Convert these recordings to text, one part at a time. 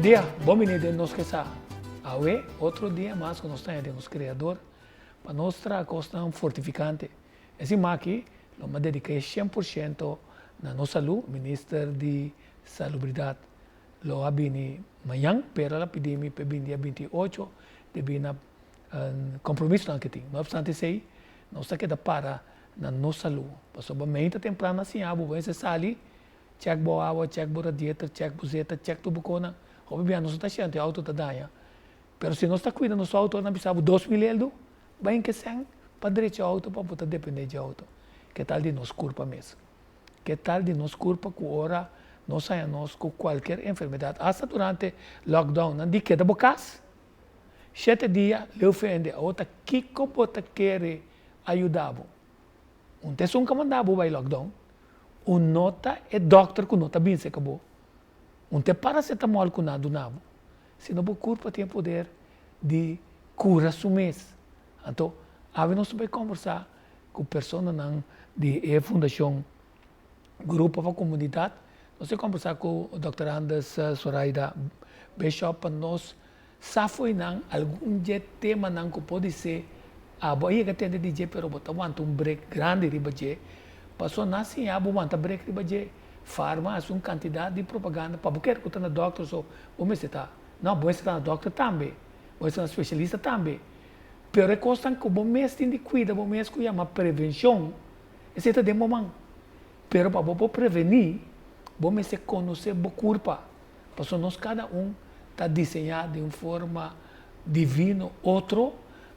Bon dia, bon bini den Nos Ke Sa. Awe, otro dia mas ku nos ta den nos Kreador pa nos traha kosnan fortifikante. E siman aki lo mi a dediká 100% na nos salú. Minister di Salubridat lo a bini mañan, pero el a pidi mi pa e bini dia 28 debí na kompromisonan ke tin. No opstante esei, nos ta keda para na nos salú. Pasobra meinta temprano a siña bo, bo mester sali, chèk bo awa, chèk bo radiator, chèk bo zeta, chèk tur bo konan. Hopi bia nos no ta siente outo ta daña. Pero si nos ta kuida nos outo, nan bisa bo 2000 eldo, bai ke sèn pa drecha outo pa bo ta dependé dje outo. Ke tal di nos kurpa mes? Ke tal di nos kurpa ku ora nos haña nos ku kualker enfermedat, asta durante lockdown, nan di keda bo kas shete dia leu fende, awor ta kiko bo ta kere a yuda bo? Un ta esun ku a manda bo bai lockdown, un no ta e dòkter ku no ta binse ka bo, un ta e paracetamol ku nan a duna bo, sino bo kurpa tin e poder di kura su mes. Anto, awe nos ta bai kòmbersá ku personanan di e fundashon Grupo pa Komunidat. Nos ta kòmbersá ku Dòkter Anders Soraida Bishop pa nos sa fo'i nan algun dje temanan ku podisé abo a yega tende di dje pero bo ta wanta un brek grandi riba dje. Pasobra nan a siña bo wanta brek riba dje. Farma hasi un kantidat di propaganda pa bo kere ku ta na dòkter so bo mester ta. No, bo mester ta na dòkter tambe, bo mester ta na spesialista tambe. Pero e kosnan ku bo mes tin di kuida bo mes ku yama prevenshon, esei ta den bo man. Pero pa bo por prevení, bo mester konosé bo kurpa. Pasobra nos kada un ta diseñá di un forma divino otro,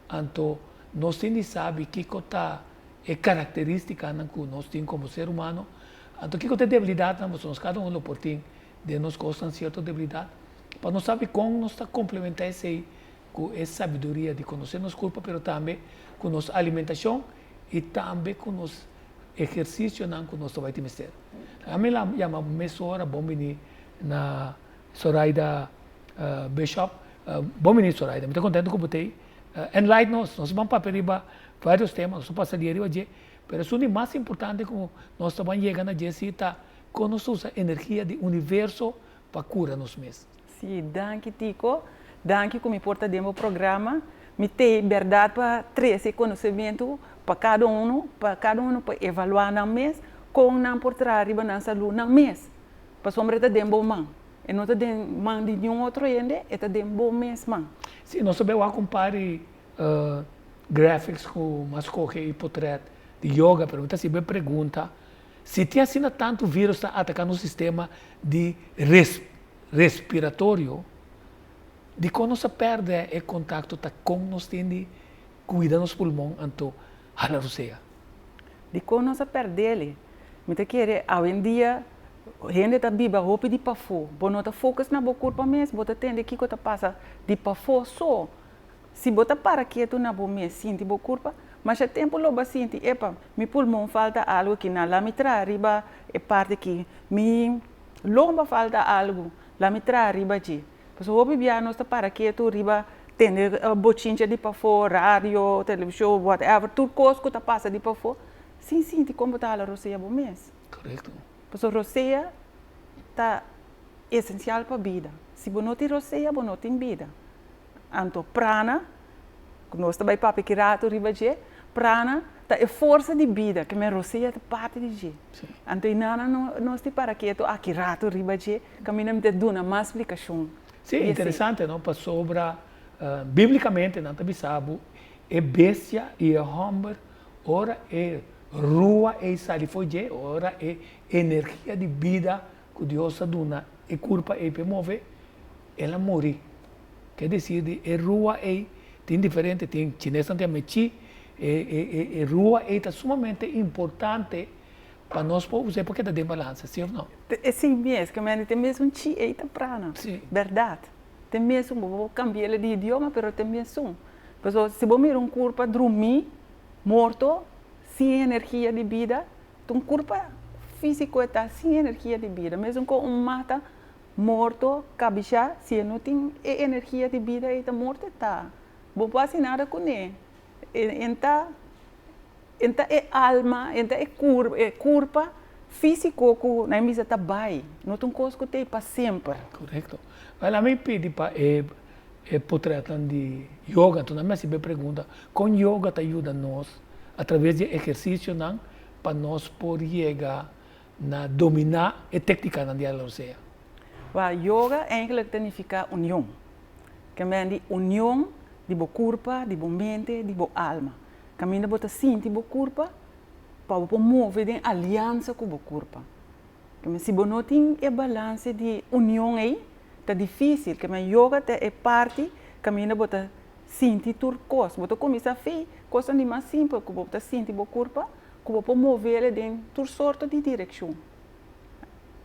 anto nos tin di sabi kiko ta e karakterístikanan ku nos tin komo ser humano, anto kiko ta e debilidatnan, pasobra nos kada un lo por tin den nos kosnan sierto debilidat, pa nos sabi kon nos ta komplementá esei ku e sabiduria di konosé nos kurpa, pero tambe ku nos alimentashon i tambe ku nos ehersisionan ku nos ta bai tin mester. Ami la yama mesora bon bini na Soraida Bishop. Bon bini Soraida, mi ta kontento ku bo ta ei. Enlight nos, nos ban papia riba varios tema, nos ta pasa dia riba dje, pero esun di mas importante ku nos ta ban yega na dje si ta kon nos ta usa energia di universo pa kura nos mes. Sí, danki Tico. Danki ku mi por ta den bo programa. Mi tei bèrdat pa trese e konosementu pa kada unu, pa kada unu por evaluá nan mes kon nan por traha riba nan salú nan mes. Pasobra e ta den bo man. E no ta den man di niun otro hende, e ta den bo mes man. Sí, nos ta bai wak un par di graphics ku mas kohe i potrèt di yoga, pero mi ta hasi bo e pregunta, si tin asina tantu virus ta ataká nos sistema di respiratorio, dikon nos a pèrdè e kontakto ta kon nos tin di kuida nos pulmon anto hala rosea? Dikon nos a pèrd'el? Mi ta kere awendia hende ta biba hopi di pafó. Bo no ta focus na bo kurpa mes, bo ta tende kiko ta pasa di pafó so. Si bo ta para ketu na bo mes sinti bo kurpa, masha tempu lo bo a sinti, epa, mi pulmon falta algu aki, na la mi traha riba e parti aki, mi lomba falta algu, la mi traha riba dje. Pasobra hopi bia nos ta para ketu riba tende bochincha di pafó, radio, televishon, whatever, tur kos ku ta pasa di pafó, sin sinti kon bo ta hala rosea bo mes. Korekto. Pasobra rosea ta esensial pa bida. Si bo no tin rosea, bo no tin bida. Anto prana, ku nos ta bai papia ki ratu riba dje, prana ta e forsa di bida, ke men rosea ta parti di dje. Anto i nana nos tin para ketu aki ratu riba dje, kaminda mi ta duna mas splikashon. Sí, interesante no, pasobra biblikamente nan ta bisa bo e bestia i e hòmber ora e rua ei sali for dje, ora e energia di bida ku Dios a duna e kurpa ei pa e move, el a muri. Ke desir di e rua ei tin diferente, tin chinesnan ta yama chi, e e e rua ei ta sumamente importante pa nos por usa pa keda den balansa, si of no? Si mes, ke mende tin mesun chi ei ta prana, bèrdat. Tin mesun, bo por kambi'el di idioma pero tin mesun. Pasobra si bo mira un kurpa drumí, morto, sin energia di bida, ta un kurpa físiko e ta sin energia di bida. Mesun ku un mata Morto, kabishá, si e no tin e energia di bida ei ta morto e ta. Bo por hasi nada kuné. E ta e ta e alma, e ta e kur e kurpa. físiko ku nan bisa ta bai, no ta un kos ku ta ei pa semper. Korekto. Wèl, ami pidi pa e e potretnan di yoga, anto nan mi a hasiba e pregunta, kon yoga ta yuda nos a traves di e ehersisionan pa nos por yega na dominá e téknikanan di Alorosea? Wèl, yoga eigentlik ta nifiká union. Ke men di union di bo kurpa, di bo mente, di bo alma. Kaminda bo ta sinti bo kurpa pa bo por move den aliansa ku bo kurpa. Ke men si bo no tin e balanse di union ei, ta difísil. Ke men yoga ta e parti kaminda bo ta sinti tur kos. Bo ta kuminsá fi kosnan di mas simpel ku bo ta sinti bo kurpa, ku bo por movele den tur sorto di direkshon.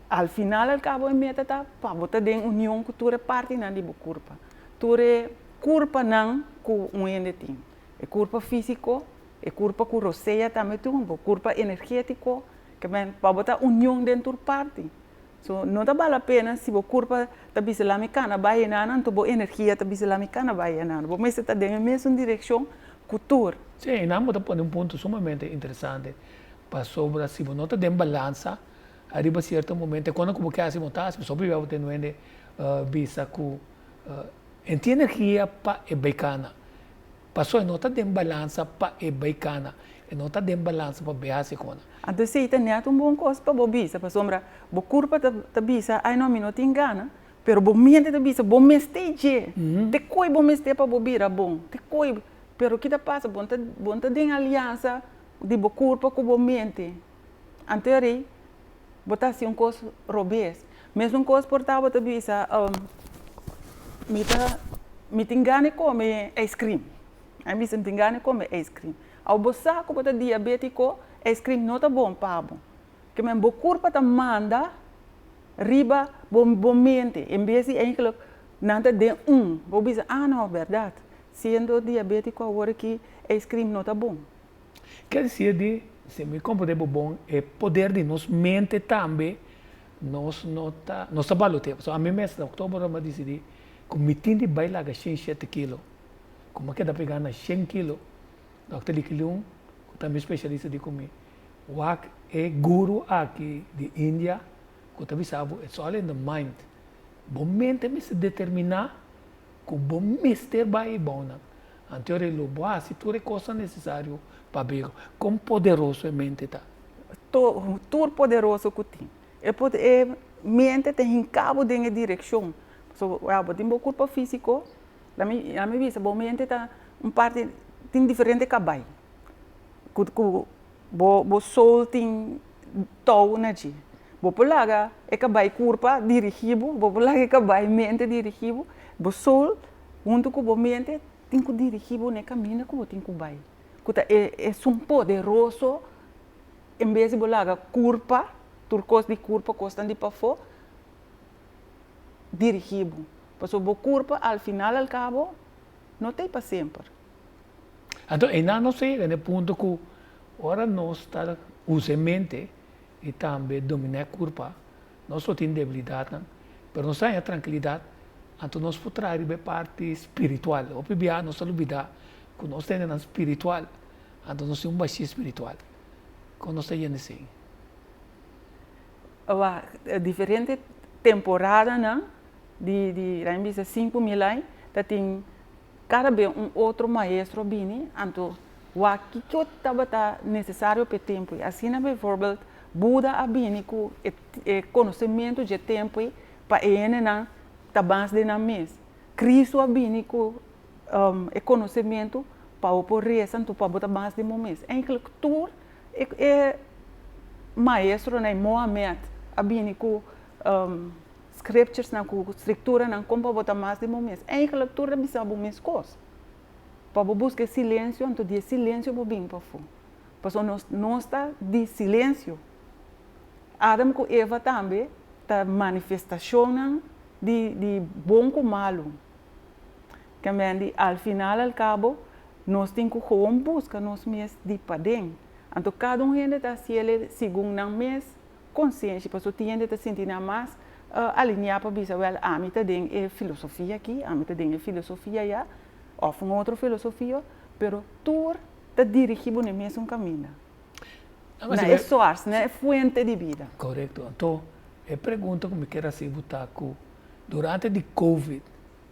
Al final al kabo e meta ta pa bo ta den union ku tur e partinan di bo kurpa, tur e kurpanan ku un hende tin. E kurpa físiko, e kurpa ku rosea tambe tin, bo kurpa energétiko, ke men pa bo ta union den tur parti. So, no ta bal la pena si bo kurpa ta bisa la mi kana bai enan, anto bo energia ta bisa la mi kana bai enan. Bo mester ta den e mesun direkshon ku tur. Sí, einan bo ta pone un punto sumamente interesante, pasobra si bo no ta den balansa, ariba sierto momento, e kosnan ku bo ke hasi bo no ta hasi, pasobra bo ta nuende bisa ku e tin energia pa e bai kana, pasobra e no ta den balansa pa e bai kana, e no ta den balansa pa bai hasi kosnan. Anto esei ta nèt un bon kos pa bo bisa, pasobra bo kurpa ta bisa, ai no, mi no tin gana, pero bo mente ta bisa, bo mester dje, te koi bo mester pa bo bira bon, te koi, pero ki ta pasa, bo no ta den aliansa di bo kurpa ku bo mente. Anto eri bo ta hasi un kos robes. Mesun kos por ta bo ta bisa, mi ta mi tin gana di kome ice cream. A bisa mi tin gana di kome ice cream. Awo bo sa ku bo ta diabetiko, ice cream no ta bon pa bo. Ke men bo kurpa ta manda riba bo bo mente en bes di eigenlijk nan ta den un. Bo bisa, ah no, bèrdat, siendo diabetiko awor aki ice cream no ta bon. Ke disi di, si mi komprende bo bon, e poder di nos mente tambe nos no ta, nos ta balotea. Pasobra ami mes na oktober mi a disidí ku mi tin di bai laga 107 kilo, ku mi a keda pegá na 100 kilo. Dòkter Licky Leung, ku ta mi spesialista di ku mi, wak e guru aki di India ku ta bisa bo, it's all in the mind. Bo mente mester determiná ku bo mester bai e bounan. Anto ora lo bo hasi tur e kosnan nesesario pa bego. Kon poderoso e mente ta? Tur poderoso ku tin. E por e mente ta hinka bo den e direkshon. Pasobra bo tin bo kurpo físiko, lami lami bisa bo mente ta un parti tin diferente kabai ku ku bo bo soul tin tou na dje. Bo por laga e kabai kurpa dirigí bo, bo por laga e kabai mente dirigí bo, bo soul huntu ku bo mente tin ku dirigí bo na e kaminda ku bo tin ku bai, ku ta e esun poderoso en bes di bo laga kurpa, tur kos di kurpa, kosnan di pafó dirigí bo. Pasobra bo kurpa al final al kabo no ta ei pa semper. Anto einan nos ta yega na e punto ku ora nos ta usa e mente i tambe dominá e kurpa, nos lo tin debilidatnan, pero nos ta haña trankilidat, anto nos por traha riba e parti spiritual. Hopi bia nos ta lubidá ku nos ta hendenan spiritual, anto nos tin un bashí spiritual. Kon nos ta yende esei? Wak, diferente temporadanan di di laga mi bisa 5000 aña ta tin Kada be un otro maestro a bini, anto wak kiko tabata nesesario pa e tempu ei. Asina bijvoorbeeld Buda a bini ku e konosementu dje tempu ei pa e hendenan ta bas den nan mes. Cristo a bini ku e konosementu pa bo por resa anto pa bo ta bas den bo mes. Eigenlijk tur e maestronan ei, Mohamed a bini ku Scriptures-nan ku strikturanan kon pa bo ta mas di bo mes. Eigenlijk tur ta bisa bo mes kos. Pa bo buska e silensio, anto di e silensio bo bin pafó. Pasobra nos nos ta di silensio. Adam ku Eva tambe ta manifestashonnan di di bon ku malu. Kemben di al final al kabo nos tin ku gewoon buska nos mes di paden. Anto kada un hende ta hasiel segun nan mes Konsienshi, pasobra tin hende ta sinti nan mas alineá pa bisa, wèl, ami ta den e filosofia akí, ami ta den e filosofia ayá, òf un otro filosofia, pero tur ta dirigí bo na e mesun kaminda. Na e source, na e fuente di bida. Korekto. Anto e pregunta ku mi kier hasi bo ta ku durante di Covid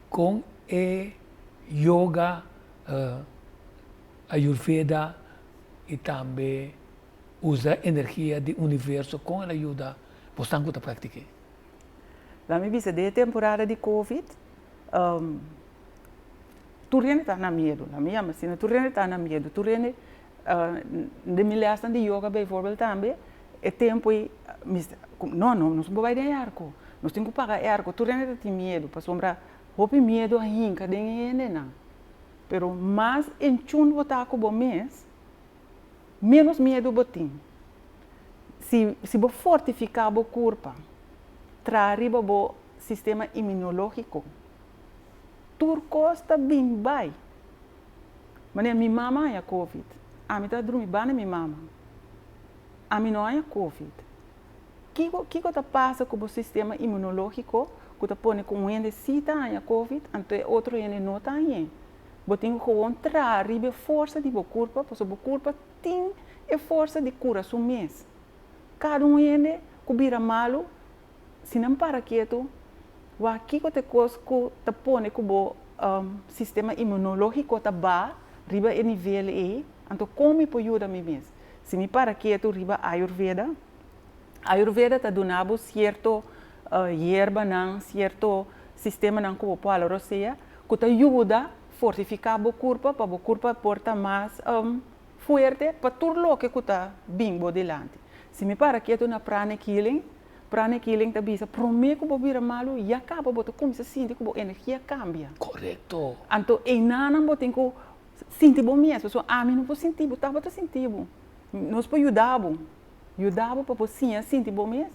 kon e yoga, Ayurveda i tambe usa energia di universo kon el a yuda bosnan ku ta praktik'é? Laat mi bisa den e temporada di Covid tur hende ta na miedu, laat mi yama asina, tur hende ta na miedu, tur hende den mi lesnan di yoga bijvoorbeeld tambe e tempu ei mi no no nos no por bai den airco, nos tin ku paga airco, tur hende ta tin miedu pasobra hopi miedu a hinka den e hendenan, pero mas enchun bo ta ku bo mes Ménos miedu bo tin. Si si bo fortifiká bo kurpa, traha riba bo sistema imunológiko, tur kos ta bin bai. Manera mi mama haña covid, ami ta drumi banda mi mama, ami no haña covid. Kiko kiko ta pasa ku bo sistema imunológiko ku ta pone ku un hende si ta haña covid anto e otro hende no ta hañ'é? Bo tin ku gewoon traha riba e forsa di bo kurpa, pasobra bo kurpa tin e forsa di kura su mes. Kada un hende ku bira malu, si nan para ketu, wak kiko ta e kos ku ta pone ku bo sistema imunológiko ta baha riba e nivel ei, anto kon mi por yuda mi mes? Si mi para ketu riba Ayurveda, Ayurveda ta duna bo sierto yerbanan, sierto sistemanan ku bo por hala rosea, ku ta yuda fortifiká bo kurpa pa bo kurpa por ta mas fuerte pa tur loke ku ta bin bo dilanti. Si mi para ketu na pranic healing, pranic healing ta bisa promé ku bo bira malu ya kaba bo ta kuminsá sinti ku bo energia kambia. Korekto. Anto einanan bo tin ku sinti bo mes, pasobra ami no por sinti bo, tabata sinti bo. Nos por yuda bo, yuda bo pa bo siña sinti bo mes.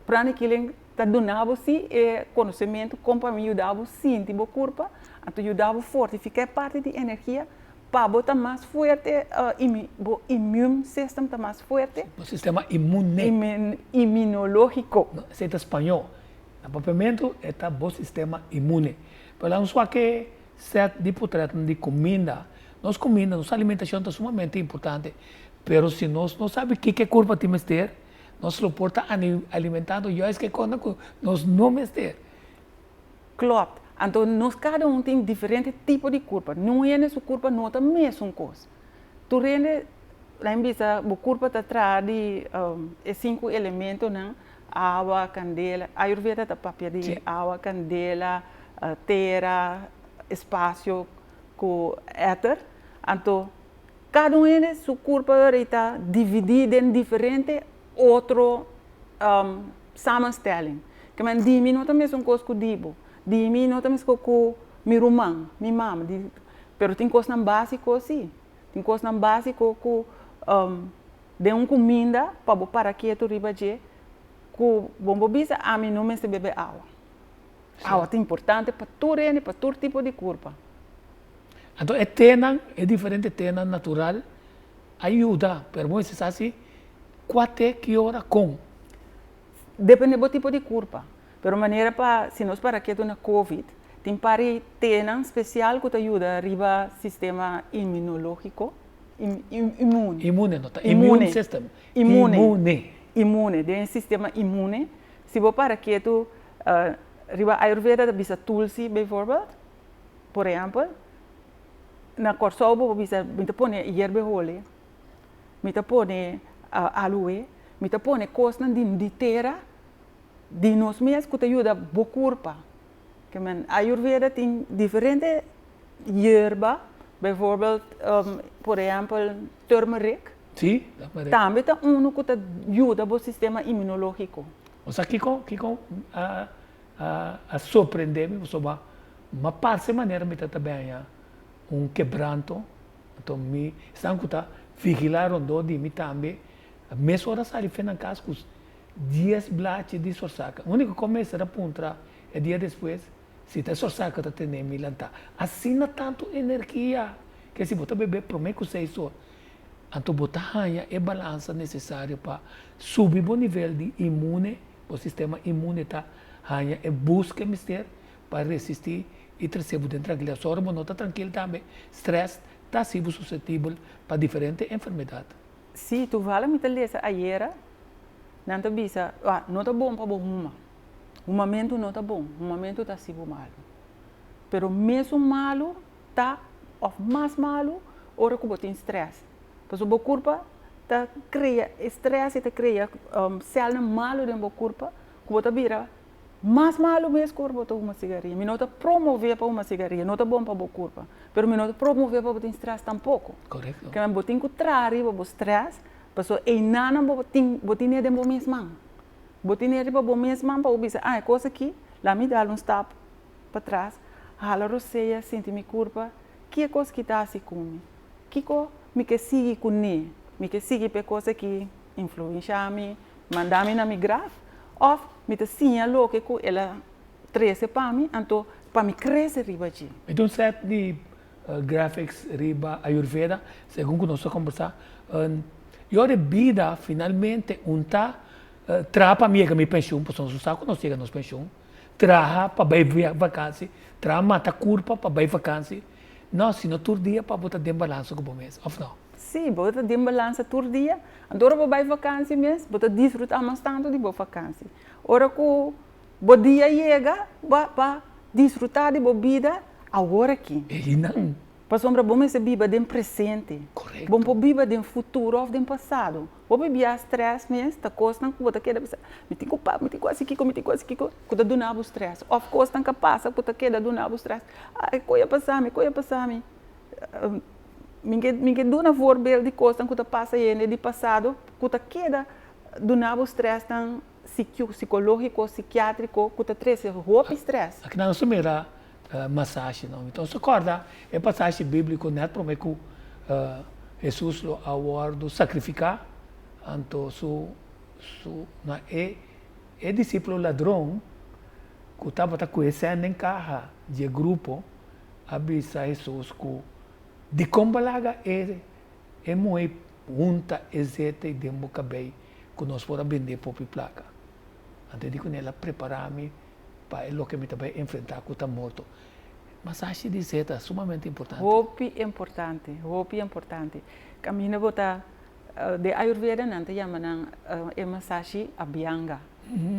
Pranic healing ta duna bo si e konosementu kon pa mi yuda bo sinti bo kurpa, anto yuda bo fortifiká e parti di energia pa bo ta mas fuerte, bo immune system ta mas fuerte. Bo sistema inmune. Imunológiko. No, esei ta spañó. Na papiamentu e ta bo sistema inmune. Pero laga nos wak e sèt di potrètnan di kuminda. Nos kuminda, nos alimentashon ta sumamente importante, pero si nos no sabi kiko e kurpa tin mester, Nos lo por ta alimentando juist ke kosnan ku nos no mester. Klopt. Anto nos kada un tin diferente tipo di kurpa. Niun hende su kurpa no ta mesun kos. Tur hende, laga mi bisa, bo kurpa ta traha di e sinku elementonan, awa, kandela, Ayurveda ta papia di awa, kandela, tera, espasio ku èter. Anto Kada un hende su kurpa ora ta dividí den diferente otro samenstelling. Ke men di mi no ta mesun kos ku di bo, di mi no ta mes kos ku mi ruman, mi mama, di, pero tin kosnan básiko sí. Tin kosnan básiko ku den un kuminda pa bo para ketu riba dje ku bo por bisa ami no mester bebe awa. Awa ta importante pa tur hende, pa tur tipo di kurpa. Anto e tenan, e diferente tenan natural a yuda, pero bo mester sa si kua te, ki ora, kon. Depende bo tipo di kurpa, pero manera pa si nos para ketu na covid, tin par di tenan spesial ku ta yuda riba sistema inmunologiko, immune. Immune no ta, immune system. Immune. Immune. Immune, den e sistema immune, si bo para ketu riba ayurveda ta bisa tulsi bijvoorbeeld, Por ehèmpel, na Kòrsou bo por bisa mi ta pone yerbe hole, mi ta pone aloe, mi ta pone kosnan di di tera di nos mes ku ta yuda bo kurpa. Ke men Ayurveda tin diferente yerba, bijvoorbeeld por ehèmpel turmeric. Sí, turmeric. Tambe ta unu ku ta yuda bo sistema imunológiko. Bo sa kiko kiko a A sorprende mi pasobra m'a parse manera mi ta ta beña un kebranto, anto mi esnan ku ta vigilá rondó di mi tambe mesora sali fen nan kas ku dies blachi di sorsaka. Úniko ku mester a puntra e dia despues si ta e sorsaka ta tene mi lantá. Asina tantu energia ke si bo ta bebe promé ku seis or anto bo ta haña e balansa nesesario pa subi bo nivel di inmune. Bo sistema inmune ta haña e boost ku e mester pa resistí i trese bo den trankilidat. So ora bo no ta trankil tambe, strès ta hasi bo suseptibel pa diferente enfermedat. Si, toevallig mi ta lesa ayera, nan ta bisa, ah, no ta bon pa bo huma. Humamentu no ta bon, humamentu ta hasi bo malu. Pero mesun malu ta òf mas malu ora ku bo tin strès. Pasobra bo kurpa ta krea e strès i ta krea sèlnan malu den bo kurpa ku bo ta bira mas malu mes ku ora bo ta huma sigaria. Mi no ta promové pa huma sigaria, no ta bon pa bo kurpa, pero mi no ta promové pa bo tin strès tampoko. Ke men bo tin ku traha riba bo strès pasobra einanan bo tin bo tine den bo mes man. Bo tine riba bo mes man pa bo bisa, ah e kos aki laat mi dal un stap patras, hala rosea, sinti mi kurpa, ki e kos ki ta hasi ku mi? Kiko mi ke sigui kuné? Mi ke sigui pa e kos aki influensha mi, manda mi na mi graf? Òf mi ta siña loke ku el a trese pa mi, anto pa mi krese riba dje? Mi ta un set di graphics riba Ayurveda, segun ku nos ta kombersá. I ora e bida finalmente un ta traha pa mi yega mi penshun, pasobra nos sa ku nos yega nos penshun, traha pa bai vakansi, traha mata kurpa pa bai vakansi, no, sino tur dia pa bo ta den balansa ku bo mes, òf no? Sí, bo ta den balansa tur dia, anto ora bo bai vakansi mes, bo ta disfrutá mas tantu di bo vakansi. Ora ku bo dia yega, bo pa disfrutá di bo bida awor aki. Einan. Pasobra bo mester biba den presente. Korekto. Bo no por biba den futuro òf den pasado. Bo bibia stress mes ta kosnan ku bo ta keda bisa, mi tin ku pa, mi tin ku hasi kiko, mi tin ku hasi kiko, ku ta duna bo stress. Òf kosnan ka pasa ku ta keda duna bo stress. Ai, koi a pasa mi, koi a pasa mi. Mi ke, mi ke duna voorbeeld di kosnan ku ta pasa hende di pasado ku ta keda duna bo stressnan sikológiko, sikiátriko ku ta trese hopi stress. Aki nan nos ta mira masashi no. Enton nos ta kòrda e pasashi bíbliko nèt promé ku Hesus lo a wòrdu sakrifiká, anto su su na e e disípulo ladron ku tabata ku e sèn den kaha dje grupo a bisa Hesus ku dikon bo a laga e e muhé hunta e zete den bo kabei ku nos por a bendé popi plaka? Anto e di kuné, el a prepará mi pa e loke mi ta bai enfrentá ku ta morto. Masashi di zeta sumamente importante. Hopi importante, hopi importante. Kaminda bo ta, den Ayurveda nan ta yama nan e masashi abhyanga.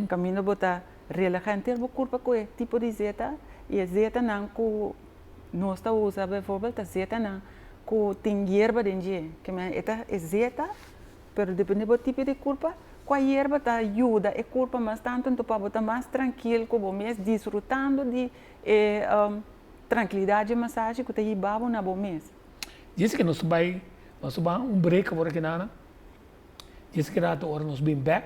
Kaminda bo ta relaha henter bo kurpa ku e tipo di zeta i e zetanan ku nos ta usa bijvoorbeeld ta zetanan ku tin yerba den dje. Ke men e ta e zeta. Pero depende bo tipo di kurpa, kua yerba ta yuda e kurpa mas tantu anto pa bo ta mas trankil ku bo mes disfrutando di e trankilidat dje masashi ku ta hiba bo na bo mes. Djis ke nos ta bai, nos ta ban un break awor aki nana, djis ke rato ora nos bin bek,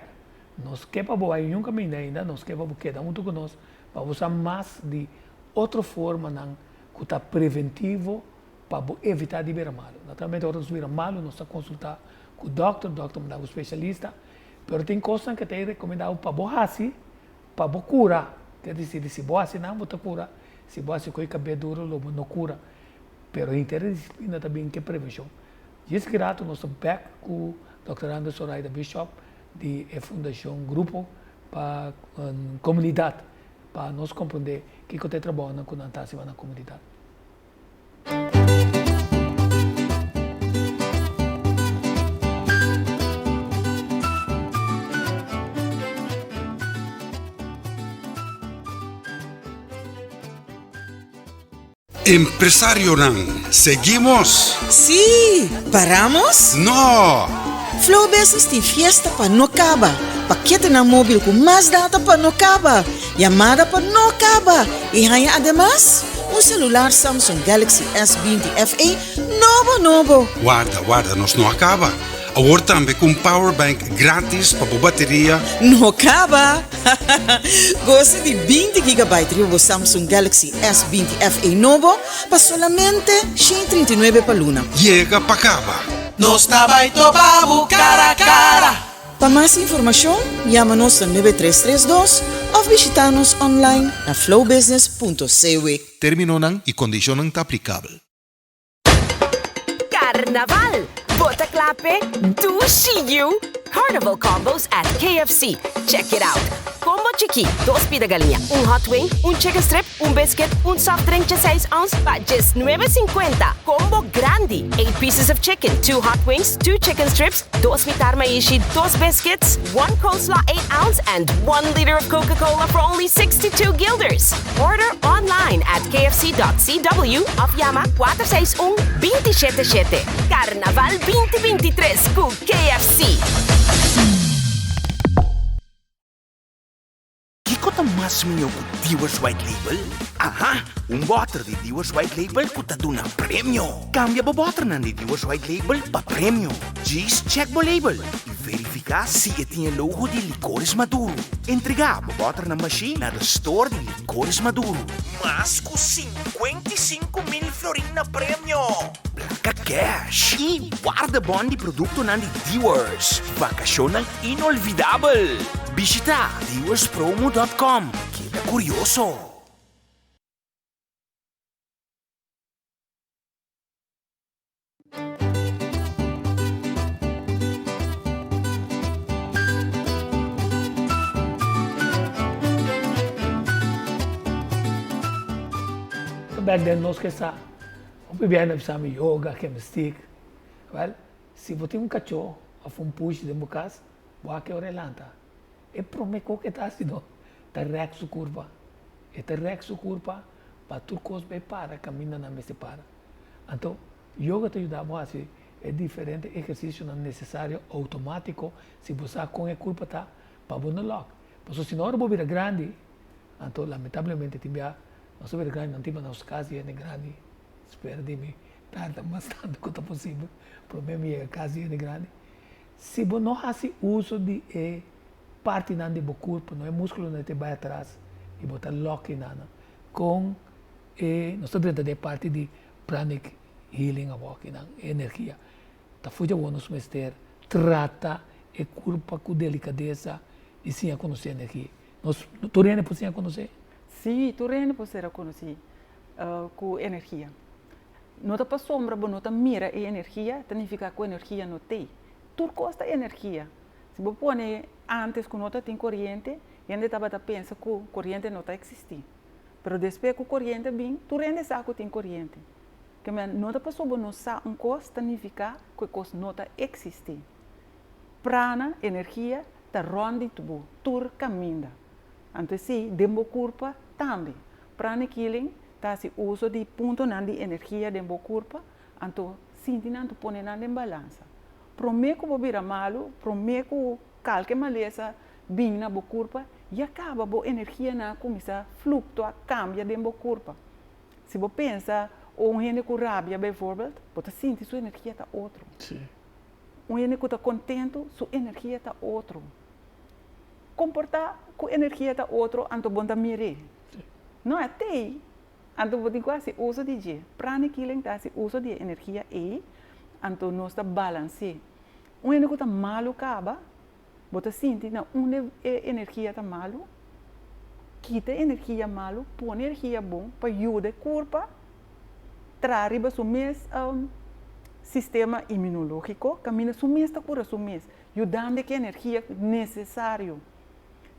nos ke pa bo bai niun kaminda ainda, nos ke pa bo keda huntu ku nos pa bo sa mas di otro formanan ku ta preventivo pa bo evitá di bira malu. Naturalmente ora nos bira malu nos ta konsultá ku dòkter, dòkter manda bo spesialista, pero tin kosnan ke ta e rekomendá bo pa bo hasi pa bo kura. Ke disir si bo hasi nan bo ta kura, si bo hasi ku e kabes duru lo bo no kura. Pero henter e disiplina ta bin ke prevenshon. Djis ki ratu nos ta bèk ku dòkter Andres Soraida Bishop di e fundashon Grupo pa Komunidat pa nos komprondé kiko ta e trabounan ku nan ta hasi pa nan komunidat. Empresarionan, seguimos? Sí! Paramos? No! Flow Business tin fiesta pa no caba, paketenan mobil cu mas data pa no caba, yamada pa no caba y haña ademas un celular Samsung Galaxy S 20 FE nobo nobo! Warda, warda, nos no a caba. Awor tambe cu un powerbank gratis pa bo bateria. No caba! Gosa di 20 gigabyte riba bo Samsung Galaxy S 20 FE nobo pa solamente 139 pa luna. Yega pa caba! Nos ta bai topa bo cara cara. Pa mas informashon, yama nos na 9332 òf bishitá nos online na flowbusiness.cw. Términonan i kondishonnan ta aplikabel. Carnaval! Bo ta kla p'e? Dushi yu! Carnival combos at KFC. Check it out! Combo. chikí, dos pida galiña, un hot wing, un chicken strip, un biscuit, un soft drink djeseis ounce pa djes nuebe sinkuenta. Combo grandi, eight pieces of chicken, two hot wings, two chicken strips, dos mitar maishi, dos biscuits, one coleslaw eight ounce and one liter of Coca Cola for only 62 guilders. Order online at kfc.cw of yama 461 27 shete. Carnaval 2023 cu KFC. Kiko ta mas mihó ku Dewar's White Label? Aha! Un bòter di Dewar's White Label ku ta duna premio! Kambia bo bòternan di Dewar's White Label pa premio. Djis chèk bo label i verifiká si e tin e logo di Licores Maduro. Entregá bo bòternan bashí na de store di Licores Maduro. Mas ku 55,000 florin na premio! Plaka kèsh i wardebòn di produktonan di Dewar's. Vakashonnan inolvidabel! Bishitá dewarspromo dòt kòm. Keda kurioso! Back then nos ke sa hopi biaha na bisa mi yoga, gymnastiek. Wel, si bo tin un kachó òf un pushi den bo kas, bo a ke ora e lanta. E promé kos ku e ta hasi no ta rèk su kurpa. E ta rèk su kurpa pa tur kos bai para kaminda nan mester para. Anto, yoga ta yuda bo hasi e diferente ehersisionan nesesario outomátiko si bo sa kon e kurpa ta pa bo no lòk. Pasobra si no ora bo bira grandi, anto lamentablemente tin bia nos a bira grandi nan tin pa nos kas di hende grandi, spera di mi tarda mas tantu ku ta posibel promé mi yega kas di hende grandi. Si bo no hasi uso di e partinan di bo kurpo, no e muskulonan ta bai atras i bo ta lòk einan kon e nos ta drenta den e parti di pranic healing awor akinan, e energia ta fuchi awor nos mester trata e kurpa ku delikadesa i siña konosé energia. Nos tur hende por siña konosé? Sí, tur hende por ser konosí ku energia. No ta pasobra bo no ta mira e energia ta nifiká ku energia no t'ei. Tur kos ta energia. Si bo pone ántes ku no ta tin koriente, hende tabata pensa ku koriente no ta eksistí. Pero despues ku koriente bin, tur hende sa ku tin koriente. Ke men, no ta pasobra bo no sa un kos ta nifiká ku e kos no ta eksistí. Prana, energia, ta rònt di bo tur kaminda. Anto esei den bo kurpa tambe. Pranic healing ta hasi uso di puntonan di energia den bo kurpa, anto sinti nan ta pone nan den balansa. Promé ku bo bira malu, promé ku kalke malesa bin na bo kurpa, ya kaba bo energianan a kuminsá fluktua, kambia den bo kurpa. Si bo pensa un hende ku rabia bijvoorbeeld, bo ta sinti su energia ta otro. Un hende ku ta kontentu, su energia ta otro. Komportá ku energia ta otro, anto bo no ta mir'é. No a tei, anto bo tin ku hasi uso di dje. Pranic healing ta hasi uso di e energia ei, anto nos ta balans'é. Un hende ku ta malu kaba, bo ta sinti na unda e energia ta malu, kita e energia malu, pone energia bon pa yuda e kurpa traha riba su mes sistema imunológiko, kaminda su mes ta kura su mes, yudando ku e energia nesesario.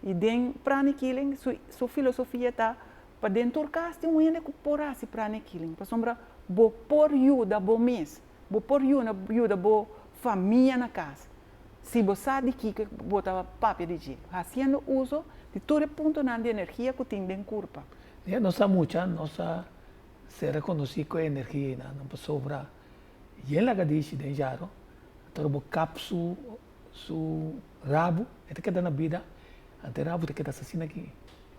I den Pranic Healing su su filosofia ta pa den tur kas tin un hende ku por hasi Pranic Healing pasobra bo por yuda bo mes, bo por yuna yuda bo famia na kas si bo sa di kiko bo ta papia di dje, hasiendo uso di tur e puntonan di energia ku tin den kurpa. Ya nos a mucha nos a ser rekonosí ku e energia einan pasobra yen laga dishi den jaro ora bo kap su Su rabu, e ta keda na bida, anto e rabu ta keda asina aki,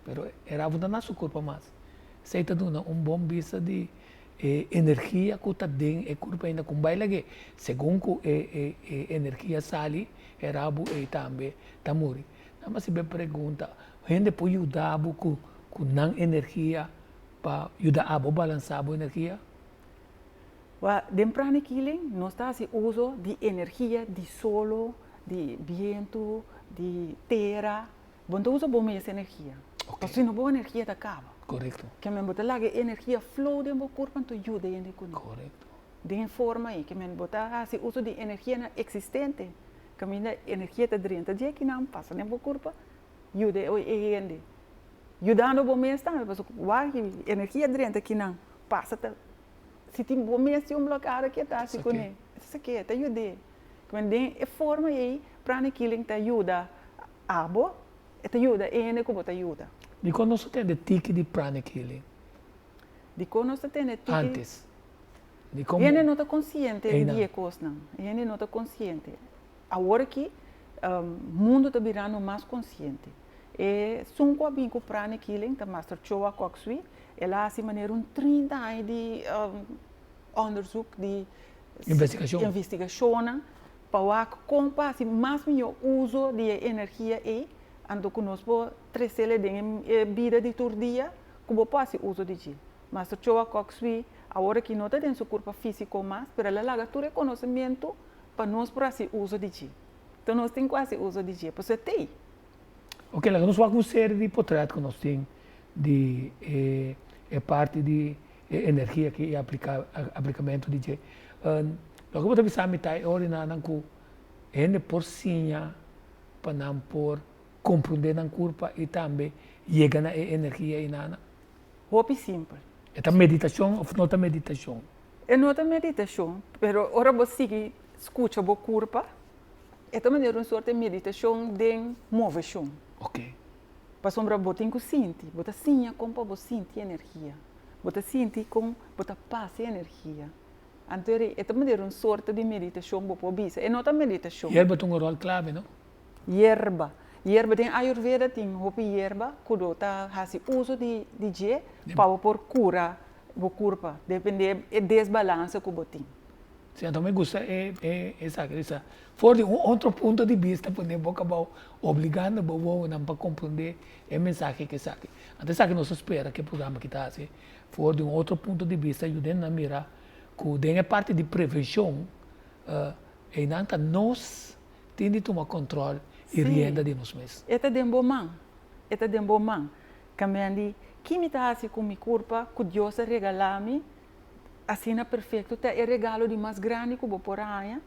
pero e rabu no ta na su kurpa mas. Esei ta duna un bon bista di e energia ku ta den e kurpa ainda ku bai lag'é. Segun ku e e energia sali, e rabu ei tambe ta muri. Nan a sibe pregunta, hende por yuda bo ku ku nan energia pa yuda abo balansá bo energia? Wak, den pranic healing nos ta hasi uso di energia di solo, di bientu, di tera. Bo no ta usa bo mes energia, pasobra si no bo energia ta kaba. Korekto. Ke men bo ta laga e energia flow den bo kurpa anto yuda hende kuné. Korekto. Den e forma ei, ke men bo ta hasi uso di energianan eksistente, kaminda energia ta drenta dje kinan pasa den bo kurpa. Yuda e hende. Yudando bo mes tambe pasobra wak energia drenta kinan pasa ta si tin bo mes tin un blokado ke ta hasi kuné? Esaki ta yud'é. Den e forma ei pranic healing ta yuda abo, e ta yuda e hende ku bo ta yuda. Dikon nos ta tende tiki di pranic healing? Dikon nos ta tende tiki? Antes. Dikon? Hende no ta konsiente di e kosnan. Hende no ta konsiente. Awor aki mundu ta birando mas konsiente. Esun ku a bin ku pranic healing ta Master Choa Kok Sui. El a hasi manera un 30 aña di onderzoek, di Investigashon. investigashonnan pa wak kon pa hasi mas mihó uso di e energia ei, anto ku nos por tresele den e bida di tur dia ku bo por hasi uso di dje. Master Choa Kok Sui awor aki no ta den su kurpa físiko mas, pero el a laga tur e konosementu pa nos por hasi uso di dje. Enton nos tin ku hasi uso di dje, pasobra e t'ei. Ok, laga nos wak un serie di potret ku nos tin di e e parti di e energia aki i aplika aplikamentu di dje. Loke bo ta bisa mi ta e orinanan ku hende por siña pa nan por komprondé nan kurpa i tambe yega na e energia einana? Hopi simpel. E ta meditashon òf no ta meditashon? E no ta meditashon, pero ora bo sigui skucha bo kurpa, e ta manera un sorte meditashon den moveshon. Ok. Pasobra bo tin ku sinti, bo ta siña kon pa bo sinti energia, bo ta sinti kon bo ta pasa e energia. Anto e ta manera un sorte di meditashon bo por bisa. E no ta meditashon. Yerba ta un ròl klave, no? Yerba. Yerba den Ayurveda tin hopi yerba ku do ta hasi uso di di dje pa bo por kura bo kurpa, depende e desbalanse ku bo tin. Si, anto mi gusta e e esaki bisa for di un otro punto di bista pone boka abou obligando bo wowonan pa komprondé e mensahe ku esaki. Anto esaki nos ta spera ku e programa aki ta hasi for di un otro punto di bista yuda nan mira ku den e parti di prevenshon einan ta nos tin di tuma control y rienda di nos mes. E ta den bo man, e ta den bo man. Kamendi, ki mi ta hasi ku mi kurpa ku Dios a regalá mi asina perfekto? Ta e regalo di mas grandi ku bo por a haña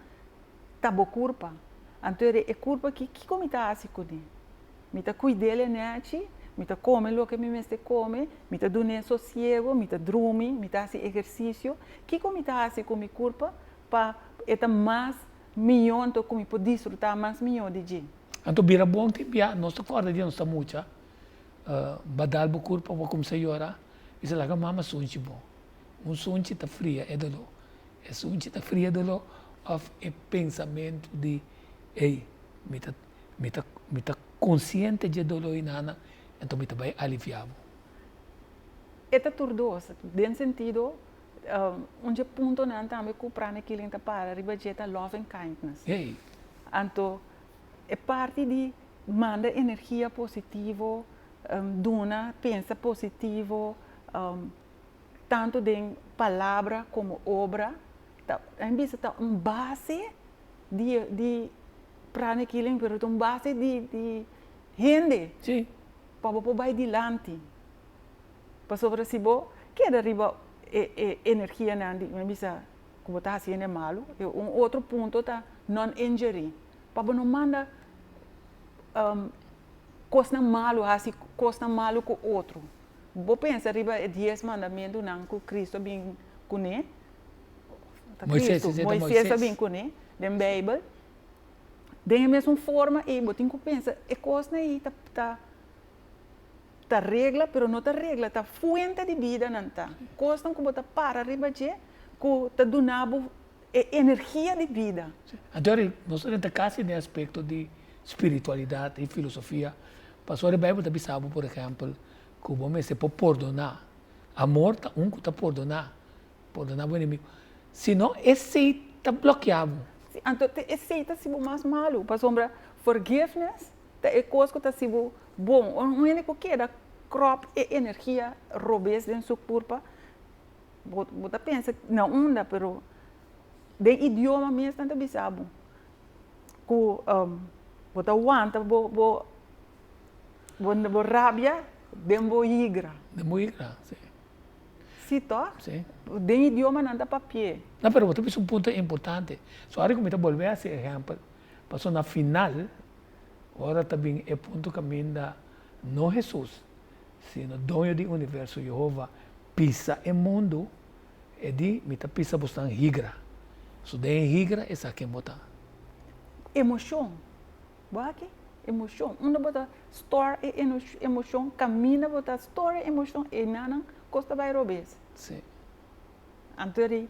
ta bo kurpa. Anto e kurpa aki, kiko mi ta hasi kuné? Mi ta kuid'el e nèchi, mi ta kome loke mi mester kome, mi ta dun'é sosiego, mi ta drumi, mi ta hasi ehersisio. Kiko mi ta hasi ku mi kurpa pa e ta mas Mihó anto ku mi por disfrutá mas mihó di dje. Anto bira bon tin bia nos ta kòrda dia nos ta mucha, ba dal bo kurpa bo kuminsá yora, bisa laga mama sunchi bo. Un sunchi ta fria e doló. E sunchi ta fria e doló òf e pensamentu di ey mi ta mi ta mi ta konsiente dje doló inana anto mi ta bai aliviá bo. E ta tur dos, den sentido Un dje puntonan tambe ku Pranic Healing ta para riba dje ta loving kindness. Anto e parti di manda energia positivo, duna, pensa positivo, tantu den palabra komo obra, ta mi bisa ta un base di di Pranic Healing pero ta un base di di hende pa bo por bai dilanti. Pasobra si bo keda riba e e energianan di mi bisa ku bo ta hasi hende malu, e un otro punto ta non injury, pa bo no manda kosnan malu, hasi kosnan malu ku otro. Bo pensa riba e dies mandamentunan ku Kristu a bin kuné, ta Kristu, Moises a bin kuné den Beibel, den e mesun forma ei bo tin ku pensa e kosnan ei ta ta. Ta regla, pero no ta regla, ta fuente di bida nan ta. Kosnan ku bo ta para riba dje ku ta duna bo e energia di bida. Anto ora nos ta drenta kasi den aspekto di spiritualidat i filosofia, pasobra e Beibel ta bisa bo, por ehèmpel, ku bo mester por pordoná. Amor ta un ku ta pordoná, pordoná bo enemigu. Si no, esei ta blòkiá bo. Si, anto esei ta hasi bo mas malu, pasobra forgiveness Ta e kos ku ta hasi bo bon. Un hende ku keda kròp e energia robes den su kurpa, bo bo ta pensa na unda, pero den idioma mes nan ta bisa bo ku bo ta wanta bo bo bo rabia den bo higra. Den bo higra, si. Si tòg? Si. Den idioma nan ta papi'é. No, pero bo ta bisa un punto importante. So, ora ku mi ta bolbe hasi ehèmpel, pasobra na final. Ora ta bin e punto kaminda no Hesus, sino Doño di universo, Yehova, pisa e mundu, e di, Mi ta pisa bosnan higra. So den e higra esaki bo ta. Emoshon. Bo aki? Emoshon. Unda bo ta store e emoshon, kaminda bo ta store e emoshon, enanan kos ta bai robes. Sí. Anto di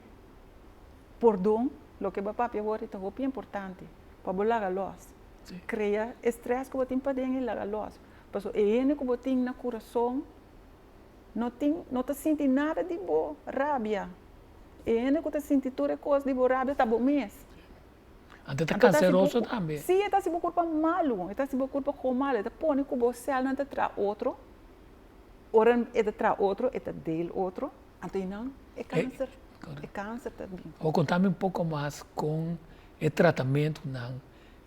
pordon, loke bo a papia awor ta hopi importante pa bo laga los. Krea e stress ku bo tin paden i laga los. Pasobra e hende ku bo tin na kurason no tin, no ta sinti nada di bo rabia. E hende ku ta sinti tur e kos di bo rabia ta bo mes. Anto e ta kanseroso tambe. Sí, e ta hasi bo kurpa malu, e ta hasi bo kurpa gewoon malu. E ta pone ku bo sèlnan ta traha otro. Ora e ta traha otro, e ta deel otro. Anto i nan e kanser, e kanser ta bin. Bo konta mi un poko mas kon e tratamentunan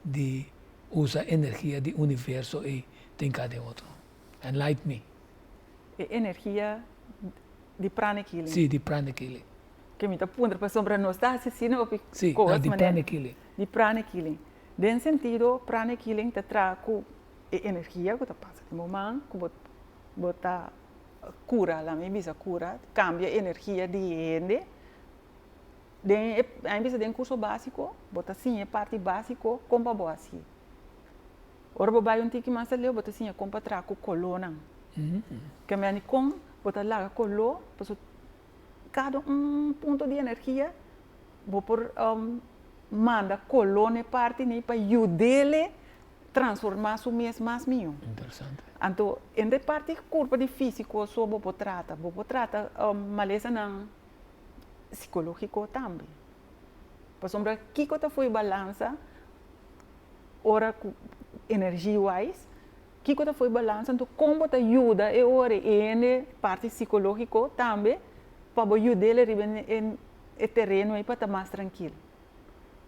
di usa energia di universo ei tin ka den otro. Enlight me. E energia di pranic healing. Sí, di pranic healing. Ke mi ta puntra pasobra nos ta hasi asina hopi Sí, kos di pranic healing. Di pranic healing. Den sentido pranic healing ta traha ku e energia ku ta pasa den bo man ku bo bo ta kura, laat mi bisa kura, kambia energia di e hende. Den e, a mi bisa den kurso básiko, bo ta siña e parti básiko kon pa bo hasié. Ora bo bai un tiki mas aleu, bo ta siña kon pa traha ku kolónan. Ke meni kon bo ta laga koló, pasobra kada un punto di energia bo por manda koló na e parti nei pa yud'é transformá su mes mas mihó. Interesante. Anto, en e parti kurpa di físiko so bo por trata, bo por trata malesanan sikológiko tambe. Pasobra kiko ta fo'i balansa ora ku energy wise, kiko ta fo'i balansa, anto kon bo ta yuda e ora e hende parti sikológiko tambe pa bo yud'el riba e tereno ei pa ta mas trankil.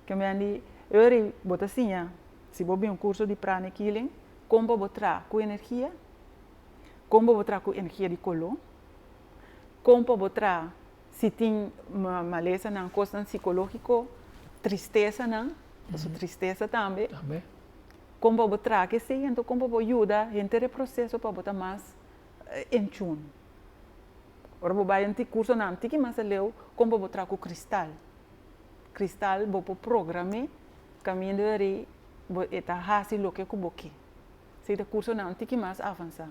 Kembendi ora bo ta siña, si bo bin un kurso di pranic healing, kon pa bo traha ku energia, kon pa bo traha ku energia di koló, kon pa bo traha si tin malesanan, kosnan sikológiko, tristesanan, pasobra tristesa tambe, kon pa bo traha ku esei, anto kon pa bo yuda henter e proseso pa bo ta mas en tune. Ora bo bai un kursonan tiki mas aleu, kon pa bo traha ku kristal. Kristal bo por program'é kaminda ri bo e ta hasi loke ku bo ke. Si ta kursonan un tiki mas avansá.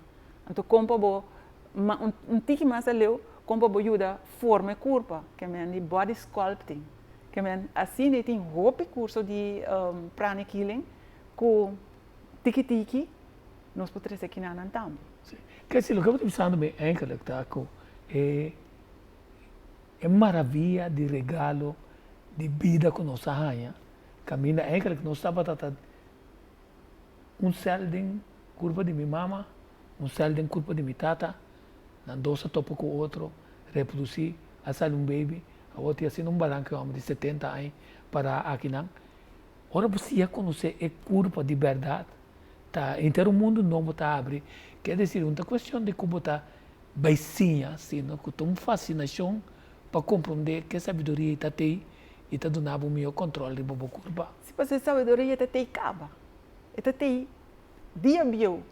Anto kon pa bo un tiki mas aleu kon pa bo yuda forma e kurpa, ke men di body sculpting. Ke men asina e tin hopi kurso di pranic healing ku tiki tiki nos por trese kinanan tambe. Si. Ke si loke bo ta bisando mi eigenlijk ta ku e E maravia di regalo di bida ku nos a haña, kaminda eigenlijk nos tabata ta un sèl den kurpa di mi mama, un sèl den kurpa di mi tata, nan dos a topa ku otro, reprodusí, a sali un baby, awor tin asina un baranka e hòmber di setenta aña pará akinan. Ora bo siña konosé e kurpa di bèrdat, ta henter un mundu nobo ta abri, ke desir no ta kuestion di ku bo ta Bai siña, sino ku ta un fasinashon pa komprondé ke sabiduria i ta tei i ta duna bo mihó kòntròl riba bo kurpa. Si pasobra e sabiduria ta tei kaba, e ta tei dia bieu,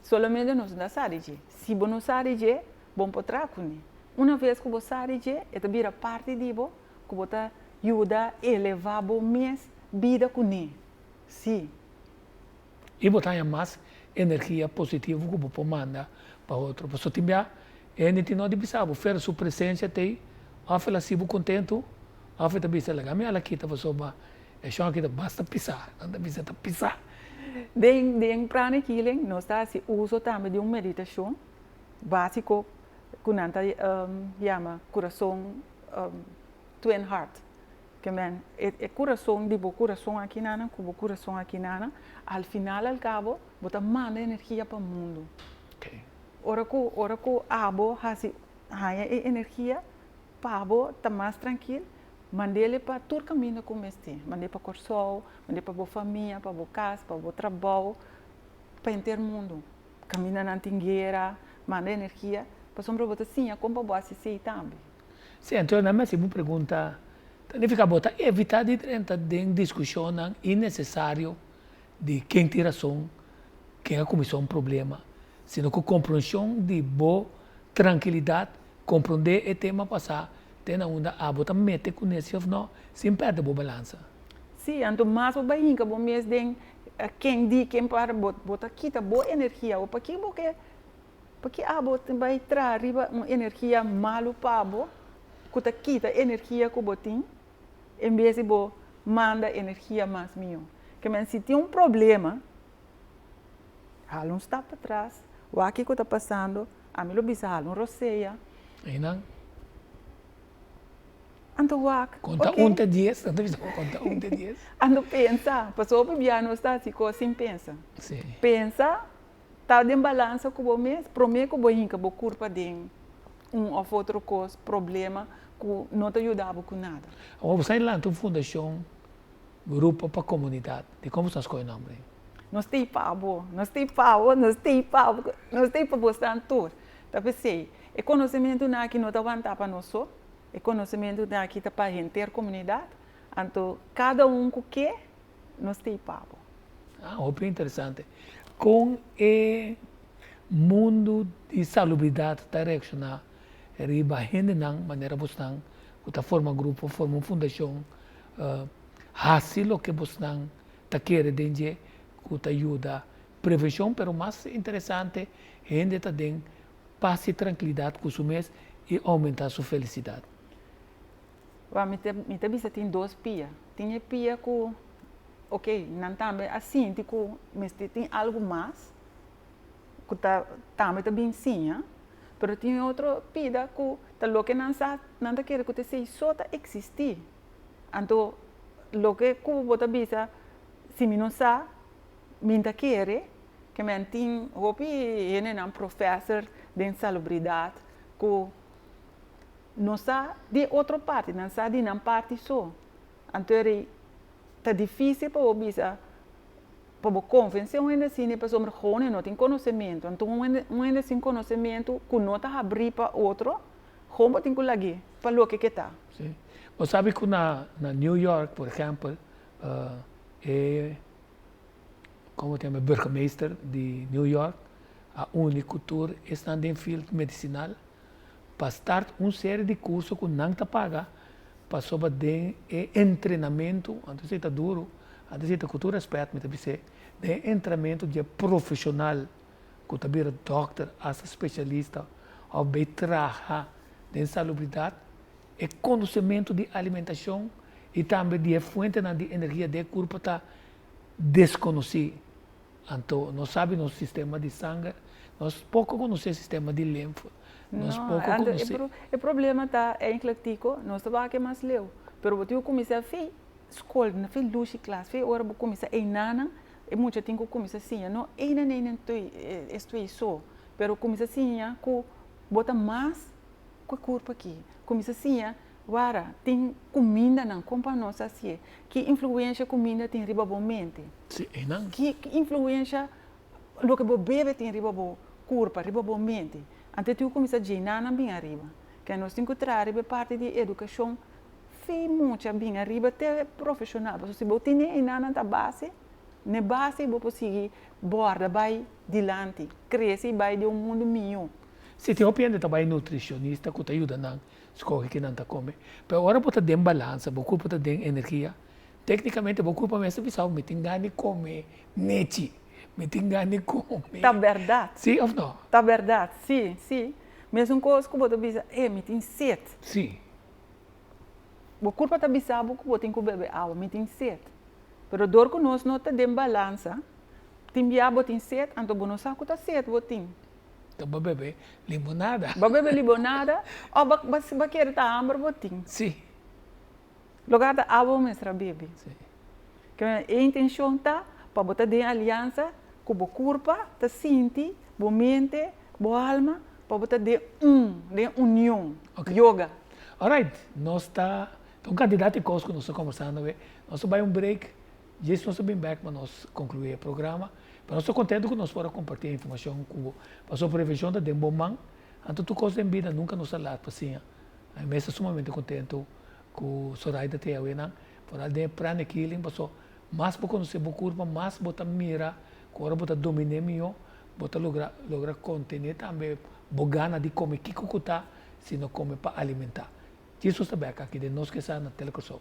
solamente nos no ta sa di dje. Si bo no sa di dje, bo no por traha kuné. Una ves ku bo sa di dje, e ta bira parti di bo ku bo ta yuda elevá bo mes bida kuné. Sí. I bo ta haña mas energia positivo ku bo por manda pa otro. Pasobra tin bia e hende tin no di bisa bo, Fer su presensia t'ei, òf el hasi bo kontentu, òf e ta bisa laga mi ala kita pasobra e shon aki ta basta pisá. Nan ta bisa ta pisá. Den den Pranic Healing nos ta hasi uso tambe di un meditashon básiko ku nan ta yama kurason twin heart. Ke men, e e kurason di bo kurason aki nana ku bo kurason aki nana, al final al kabo bo ta manda energia pa mundu. Ora ku ora ku abo hasi haña e energia pa bo ta mas trankil, mand'el pa tur kaminda ku mester. Mand'é pa Kòrsou, mand'é pa bo famia, pa bo kas, pa bo trabou, pa henter mundu. Kaminda nan tin guera, manda energia, pasobra bo ta siña kon pa bo hasi esei tambe. Sí, anto nan mester bo pregunta, ta nifica bo ta evita di drenta den discusionnan inecesario di ken tin rason? ken a kuminsá un problema, sino ku komprenshon di bo trankilidat, komprondé e tema pasá te na unda abo ta mete kuné si òf nò, sin pèrdè bo balansa. Sí, anto mas bo bai hinka bo mes den ken di, ken para, bo bo ta kita bo energia. Bo paki bo ke, paki abo ta bai traha riba un energia malu pa bo, ku ta kita energia ku bo tin, en bes di bo manda energia mas mihó. Ke men si tin un problema, hala un stap patras, wak kiko ta pasando, ami lo bisa hala un rosea. Einan. Anto wak, Konta oké. un te dies, nan ta bisa bo konta un te dies. Anto pensa, pasobra hopi bia nos ta hasi kos sin pensa. Sí. Pensa, ta den balansa ku bo mes, promé ku bo hinka bo kurpa den un òf otro kos, problema ku no ta yuda bo ku nada. Awor bo sa e lanta un fundashon, grupo pa komunidat, dikon bo sa skohe nòmber ei? Nos ta ei pa bo, nos ta ei pa bo, nos ta ei pa bo, nos ta ei pa bosnan tur. Ta p'esei, e konosementunan aki no ta wantá pa nos so, E konosementu aki ta pa henter komunidat, anto kada un ku ke, nos ta ei pa bo. Ah, hopi interesante. Kon e mundu di salubridat ta reakshoná riba hendenan manera bosnan ku ta forma grupo, forma un fundashon, hasi loke bosnan ta kere den dje ku ta yuda prevenshon, pero mas interesante hende ta den pas i trankilidat ku su mes i oumentá su felisidat. Wak, mi ta mi ta bisa tin dos pia. Tin e pia ku, oke, nan tambe a sinti ku mester tin algu mas ku ta tambe ta bin siña, pero tin e otro pida ku ta loke nan sa, nan ta kere ku ta esei so ta eksistí. Anto loke ku bo ta bisa, si mi no sa, mi ta kere. Ke men tin hopi hendenan professor den salubridad ku no sa di e otro parti, nan sa di nan parti so. Anto eri ta dificil pa bo bisa, pa bo convence un hende asina pasobra gewoon e no tin conocemento. Anto un hende un hende sin conocemento ku no ta habri pa otro, gewoon bo tin ku lag'é pa loke ke ta. Si. Bo sabi ku na na New York por ehempel e Como ta yama burgemeester di New York a uni cu tur esnan den field medicinal pa start un serie di curso cu nan ta paga pasobra den e entrenamento, anto esey ta duro, anto esey ta cu tur respet mi ta bis'e, den e entrenamento di e profesional cu ta bira dokter hasta specialista of bay traha den salubridad, e conocemento di alimentacion y tambe di e fuentenan di energia den e curpa ta deskonosí. Anto nos sabi nos sistema di sanger, nos poko konosé sistema di limfe, nos No, poko anto e konosé. pro e problema ta eigenlijk tiko, nos ta wak mas leu, pero bo tin ku kuminsá fi skol, na fi lushi klas, fi ora bo kuminsá einanan e mucha tin ku kuminsá siña, no einan einan toi es twee so, pero kuminsá siña ku bo ta mas ku e kurpo aki, kuminsá siña Wara, tin kumindanan, kon pa nos hasié? Ki influensha kuminda tin riba bo mente? Sí, einan. Ki influensha loke bo bebe tin riba bo kurpa, riba bo mente? Anto tin ku kuminsá djeiná nan bin ariba. Ke nos tin ku traha riba e parti di edukashon fi mucha bin ariba te profeshonal. Pasobra si bo tene einan nan ta base, n'e base bo por sigui bòrda bai dilanti, krese i bai den un mundu mihó. Sí, tin hopi hende ta bai nutricionista ku ta yuda nan Skohe ki nan ta kome. Pero ora bo ta den balansa, bo kurpo ta den energia, teknikamente bo kurpo mester bisa bo mi tin gana di kome nechi, mi tin gana di kome. Ta bèrdat. Si òf no? Ta bèrdat, si, si. Mesun kos ku bo ta bisa, e, mi tin set. Si. Bo kurpo ta bisa bo ku bo tin ku bebe awa, mi tin set. Pero dor ku nos no ta den balansa, tin bia bo tin set, anto bo no sa ku ta set bo tin. Ta bo bebe limonada. Bo bebe limonada o bo bo kere ta hamber bo tin. Si. Logar ta awa bo mester a bebe. Si. Ke e intencion ta pa bo ta den aliansa ku bo kurpa ta sinti, bo mente, bo alma, pa bo ta den un, den union. Ok. Yoga. Alright, nos ta ta un kantidat di kos ku nos ta kombersando awe. Nos ta bai un break. Djis nos ta bin bek pa nos conclui e programa. Pero nos ta contento cu nos por a comparti e informacion cu bo. Pasobra prevencion ta den bo man. Anto tur cos den bida nunca nos ta laat pa siña. Ami mes ta sumamente contento cu Soraida ta yawe nan. Foral den e pranic healing pasobra mas bo conoce bo curpa mas bo ta mira. Ku ora bo ta dominé mihó, bo ta logra logra kontené tambe bo gana di kome kiko ku ta, sino kome pa alimentá. Jesus ta bèk aki den Nos Ke Sa na Telekòrsou.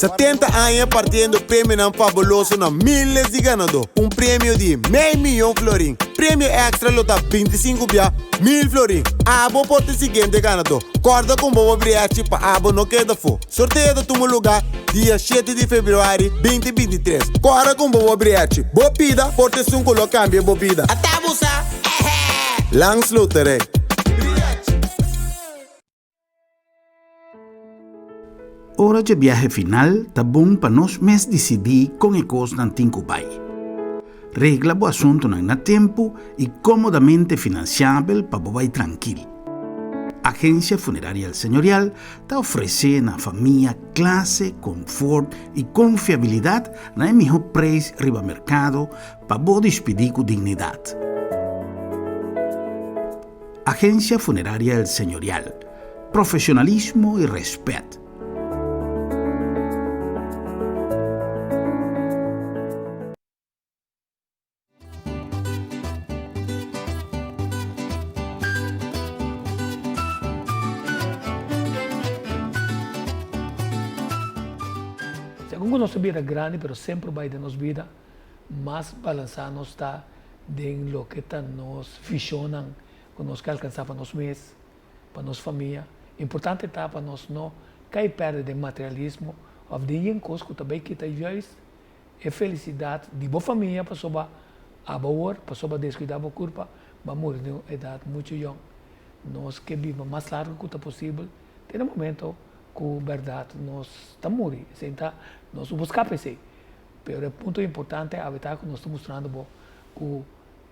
Setenta aña partiendo premionan fabuloso na miles di ganadó. Un premio di mei miyon florin. Premio extra lo ta 25 bia mil florin. Abo por ta e siguiente ganadó. Kòrda ku bo briachi pa abo no keda afó. Sorteo ta tuma lugá dia shete di februari binti 23. Kòrda ku bo briachi. Bo pida por ta esun ku lo kambia bo bida. Ata bo sa! Ehe! Langs Loterij. Ora dje biahe final ta bon pa nos mes disidí kon e kosnan tin ku bai. Regla bo asuntunan na tempu i kómodamente finansiabel pa bo bai trankil. Agensia Funeraria El Señorial ta ofresé na famia klase, konfort i konfiabilidat na e mihó preis riba merkado pa bo dispidí ku dignidat. Agencia Funeraria El Señorial, profesionalismo y respet. Segun cu nos ta bira grandi pero semper bay den nos bida mas balansa nos ta den loke ta nos visionnan cu nos ke alcansa pa nos mes, pa nos famia. Importante ta pa nos no cay perde den materialismo of den yen cos cu ta bay kita juist e felicidad di bo famia pasobra abo awor, pasobra descuida bo curpa, bo a muri den un edad mucho yong. Nos ke biba mas largo cu ta posibel te na momento cu berdad nos ta muri. Esey ta nos busca pa esey. Pero e punto importante awe ta ku nos ta mustrando bo ku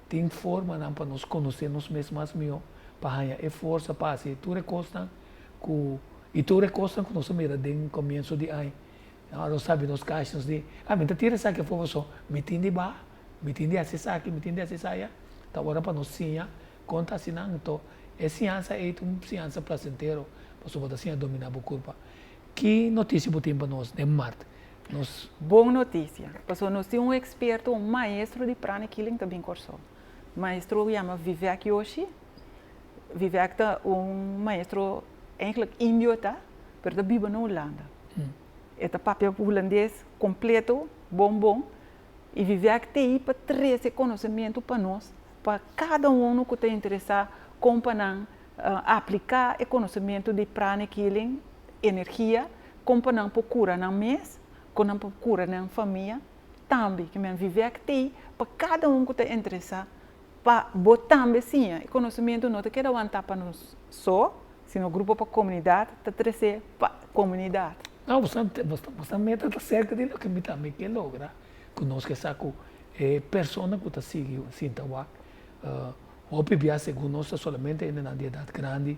tin formanan pa nos konosé nos mes mas mihó, pa haña e forsa pa hasi tur e kosnan ku i tur e kosnan ku nos a mira den komienso di aña. Ora nos sabi nos kashi nos di, ah mi ta tira esaki afó paso mi tin di baha, mi tin di hasi esaki, mi tin di hasi esaya. Ta ora pa nos siña kon ta hasi nan. Anto e siñansa ei ta un siñansa plasentero pasobra bo ta siña dominá bo kurpa. Ki notisia bo tin pa nos den mart? Nos. Bon notisia, pasobra nos tin un eksperto, un maestro di pranic healing ta bin Kòrsou. Maestro yama Vivek Yoshi. Vivek ta un maestro eigenlijk indio e ta, pero ta biba na Hulanda. E ta papia hulandes kompleto, bon bon, i Vivek t'ei pa trese konosementu pa nos, pa kada unu ku ta interesá kon pa nan apliká e konosementu di pranic healing, energia, Kon pa nan por kura nan mes, kon nan por kura nan famia tambe. Ke men Vivek t'ei pa kada un ku ta interesá pa bo tambe siña. E konosementu no ta keda wantá pa nos so, sino Grupo pa Komunidat ta tres'é pa komunidat. No, boso meta ta serka di loke mi tambe ke logra, ku nos ke sa ku e persona ku ta sigui sinta wak hopi bia segun nos ta solamente hendenan di edat grandi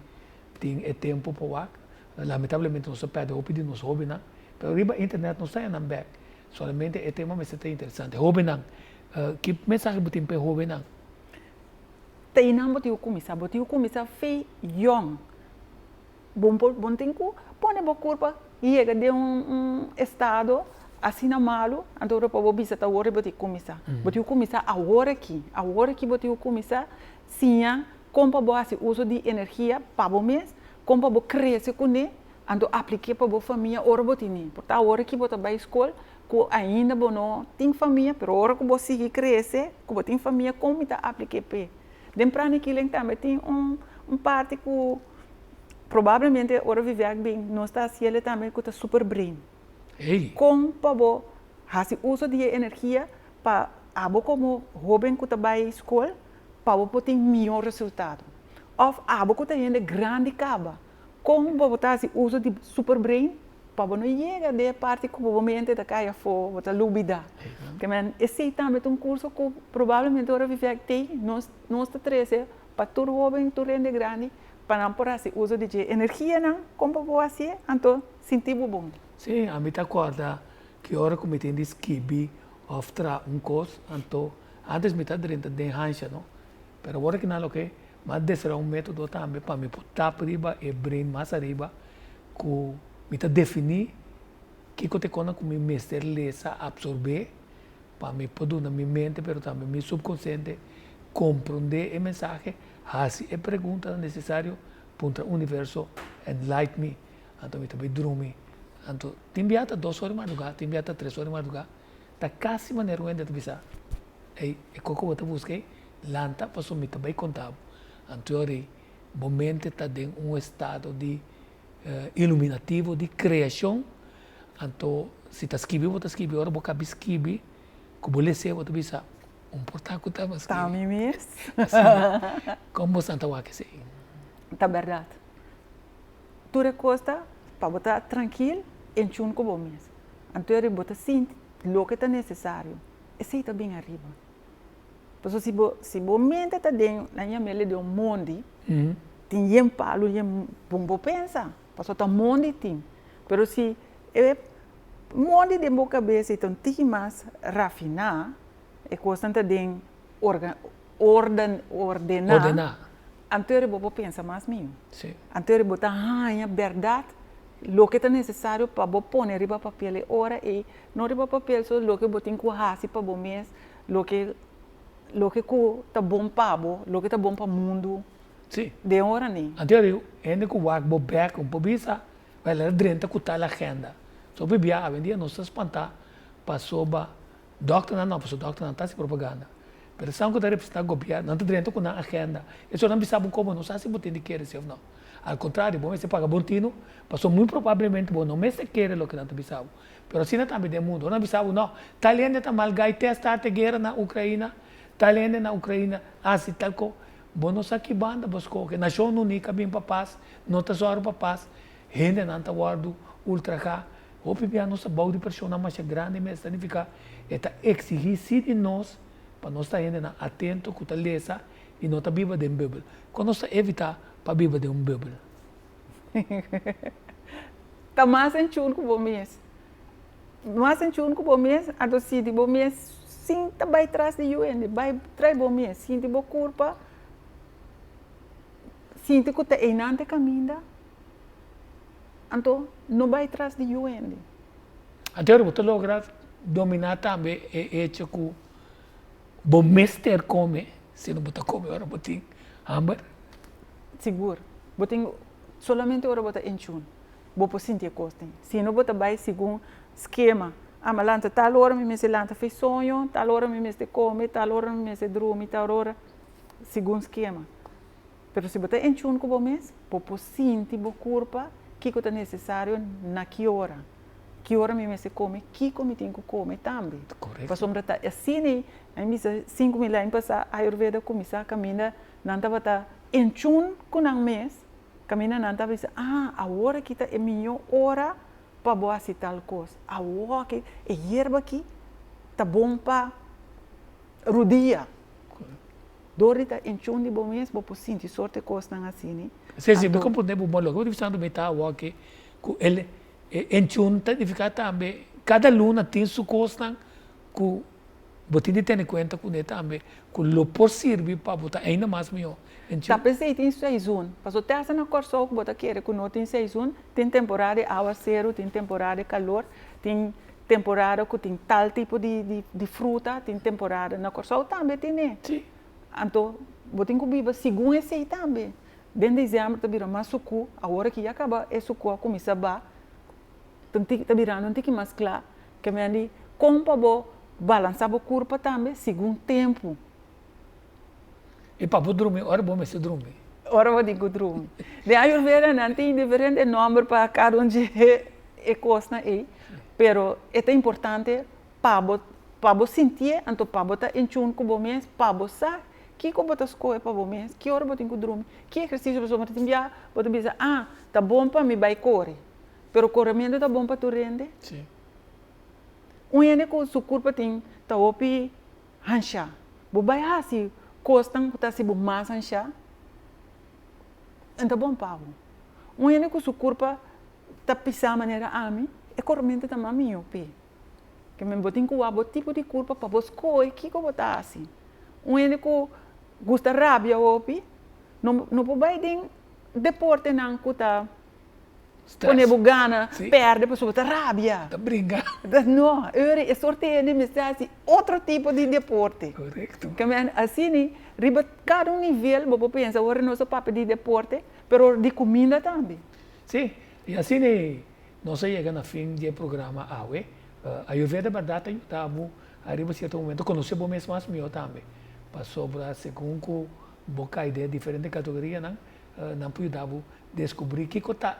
tin e tempu pa wak. Lamentablemente nos a pèrdè hopi di nos hóbennan, pero riba internet nos ta haña nan bèk. Solamente e tema mester ta interesante. Hóbennan, ki mensahe bo tin pa e hóbennan? Ta einan bo tin ku kuminsá. Bo tin ku kuminsá fe yòn. Bo por, bo no tin ku pone bo kurpa yega den un estado asina malu, anto ora pa bo bisa ta awor bo tin ku kuminsá. Bo tin ku kuminsá awor aki. Awor aki bo tin ku kuminsá siña kon pa bo hasi uso di energia pa bo mes, kon pa bo krese kuné, anto aplik'é pa bo famia ora bo tine. Por ta awor ki bo ta bai skol ku ainda bo no tin famia, pero ora ku bo sigui krese ku bo tin famia kon mi ta aplik'é p'e? Den Pranic Healing tambe tin un un parti ku probablemente ora Vivek bin nos ta hasiel tambe ku ta super brain. Kon pa bo hasi uso di e energia pa abo komo hoben ku ta bai skol pa bo por tin mihó resultado. Òf abo ku ta hende grandi kaba, kon bo ta hasi uso di super brain pa bo no yega den e parti ku bo mente ta kai afó, bo ta lubidá. Ke men esei tambe ta un kurso ku probablemente ora Vivek tei nos nos ta trese pa tur hóben, tur hende grandi pa nan por hasi uso di dje energianan kon pa bo hasié anto sinti bo bon. Sí, ami ta kòrda ki ora ku mi tin di skibi òf traha un kos, anto antes mi ta drenta den hansha no, pero awor aki nan loke mi a desaroyá un método tambe pa mi por tap riba e brain mas ariba ku mi ta definí kiko ta e kosnan ku mi mester lesa, apsorbé pa mi por duna mi mente pero tambe mi subkonsiente komprondé e mensahe, hasi e preguntanan nesesario, puntra universo enlight me, anto mi ta bai drumi. Anto tin bia ta dos ora di mardugá, tin bia ta tres ora di mardugá, ta kasi manera un hende ta bisa, ey, e kos ku bo ta buska ey, lanta pasobra mi ta bai konta bo. Anto e ora ey bo mente ta den un estado di iluminativo, di kreashon, anto si ta skibi bo ta skibi, ora bo kabi skibi ku bo les'é bo ta bisa, un por ta ku tabata skibi. Ta mi mes. Asina, kon bo ta wak esei? Ta bèrdat. Tur e kos ta pa bo ta trankil en chun ku bo mes. Anto eri bo ta sinti loke ta nesesario, esei ta bin ariba. Pasobra si bo si bo mente ta den nan yam'el den un mondi, tin yen palu yen bon bo pensa, pasobra ta mondi tin. Pero si e mondi den bo kabes ei ta un tiki mas rafiná, e kosnan ta den orga orden ordená, Ordená. anto eri bo por pensa mas mihó. Sí. Anto eri bo ta haña bèrdat loke ta nesesario pa bo pone riba papel e ora ei, no riba papel so, loke bo tin ku hasi pa bo mes, loke loke ku ta bon pa bo, loke ta bon pa mundu. Sí. Den ora ni. Anto eri hende ku wak bo bèk un por bisa, wèl el a drenta ku tal agenda. So bibia awendia nos ta spantá pasobra Dòkternan no, pasobra dòkternan ta hasi propaganda. Pero esnan ku ta representá gobièrnu, nan ta drenta ku nan agenda. Esei nan bisa bo komo no sa si bo tin di kere si òf no. Al kontrario, bo mester paga bon tinu, pasobra muy probablemente bo no mester kere loke nan ta bisa bo. Pero asina tambe den mundu. Ora nan bisa bo, no, tal hende ta mal gai te start e guera na Ukraina, tal hende na Ukraina hasi tal ko. Bo no sa ki banda bo skohe. Nashon Uní ka bin pa pas, no ta sòru pa pas. Hendenan ta wòrdu ultrahá. Hopi bia nos ta bou di preshonnan masha grandi mes, ta nifiká e ta eksigí sí di nos pa nos ta hendenan atento ku ta lesa i no ta biba den bùbel. Kon nos ta evitá pa biba den un bùbel? Ta mas enchun ku bo mes. Mas enchun ku bo mes, anto sinti bo mes sin ta bai tras di yu hende, bai trai bo mes, sinti bo kurpa, sinti ku ta einan ta e kaminda. Anto no bai tras di yu hende. Anto ora bo ta logra dominá tambe e echo ku bo mester kome, si no bo ta kome ora bo tin hamber. Sigur. Bo tin solamente ora bo ta enchun bo por sinti e kos tin. Si no bo ta bai segun skema. Ah, mi a lanta tal ora mi mester lanta fe soño, tal ora mi mester kome, tal ora mi mester drumi, tal ora, segun skema. Pero si bo ta enchun ku bo mes, bo por sinti bo kurpa kiko ta nesesario na ki ora. Ki ora mi mester kome, kiko mi tin ku kome tambe. Pasobra ta asina ei, a mi bisa 5000 aña pasá Ayurveda kuminsá kaminda nan tabata enchun ku nan mes, kaminda nan tabata bisa, ah, awor aki ta e mihó ora pa bo hasi tal kos, awor aki e yerba aki ta bon pa rudia. Dor di ta enchun di bo mes bo por sinti sorte kosnan asini. Si, si, mi komprende bo bon. Loke bo ta bisando mi ta awor ke ku el e enchun ta nifiká tambe kada luna tin su kosnan ku bo tin di tene kuenta kuné tambe ku lo por sirbi pa bo ta ainda mas mihó. Enchun. Ta p'esei tin seizun. Pasobra te hasta na Kòrsou ku bo ta kere ku no tin seizun, tin temporada di awaseru, tin temporada di kalor, tin Temporada ku tin tal tipo di di fruta, tin temporada na Kòrsou tambe tene. Sí. Anto bo tin ku biba segun esei tambe. Den desèmber ta bira mas sukú, awor aki ya kaba e sukú a kuminsá ba, ta un tiki ta birando un tiki mas kla, ke men di kon pa bo balansá bo kurpa tambe segun tempu. I pa bo drumi ora bo mester drumi. Ora bo tin ku drumi. Den Ayurveda nan tin diferente nòmber pa kada un dje e kosnan ei, pero e ta importante pa bo pa bo sintié, anto pa bo ta in tune ku bo mes, pa bo sa. Kiko bo ta skohe pa bo mes? Ki ora bo tin ku drumi? Ki ehersisio pasobra tin bia bo ta bisa, ah, ta bon pa mi bai kore. Pero korementu ta bon pa tur hende? Sí. Un hende ku su kurpa tin ta hopi hanshá. Bo bai hasi kosnan ku ta hasi bo mas hanshá, no ta bon pa bo. Un hende ku su kurpa ta pisá manera ami, e korementu ta mas mihó p'e. Ke men bo tin ku wak bo tipo di kurpa pa bo skohe kiko bo ta hasi. Un hende ku gusta rabia hopi no no por bai den deportenan ku ta pone bo gana perde pasobra bo ta rabia. Ta bringa. No, ora e sorte hende mester hasi otro tipo di deporte. Korekto. Ke men asina riba kada un nivel bo por pensa ora nos a papia di deporte pero di kuminda tambe. Si, i asina Nos a yega na fin di e programa awe. Ayurveda bèrdat ta yuda bo ariba sierto momento konosé bo mes mas mihó tambe. Pasobra segun ku bo kai den e diferente kategorianan, nan por yuda bo deskubrí kiko ta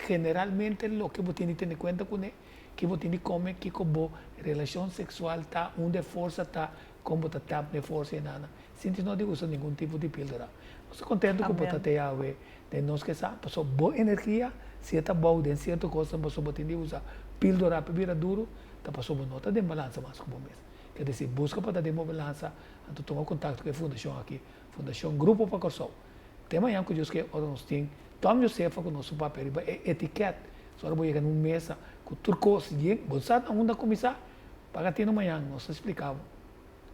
generalmente loke bo tin di tene kuenta kuné, ki bo tin di kome, kiko bo relashon seksual ta, unda e forsa ta, kon bo ta tap na e forsa i nana. Sinti no di usa ningun tipo di píldora. Nos ta kontentu ku bo ta te awe den nos ke sa, pasobra bo energia si e ta bou den sierto kosnan pasobra bo tin di usa píldora pa bira duru, ta pasobra bo no ta den balansa mas ku bo mes. Ke desi, buska pa ta den bo balansa, anto tuma kontakto ku e fundashon aki, Fundashon Grupo pa Kòrsou. Te mañan ku Dios ke ora nos tin Tom Josefa ku nos su papia riba e etikèt, so ora bo yega na un mesa ku tur kos yen, bo sa na unda kuminsá? Paga tino mañan, nos ta splika bo.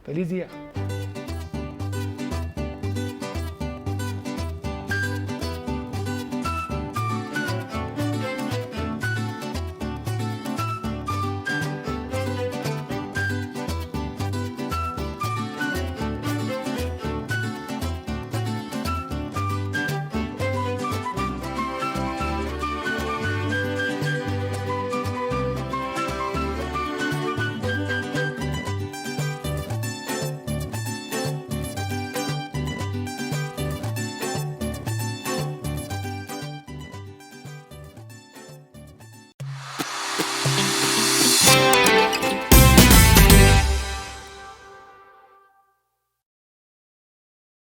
Feliz dia!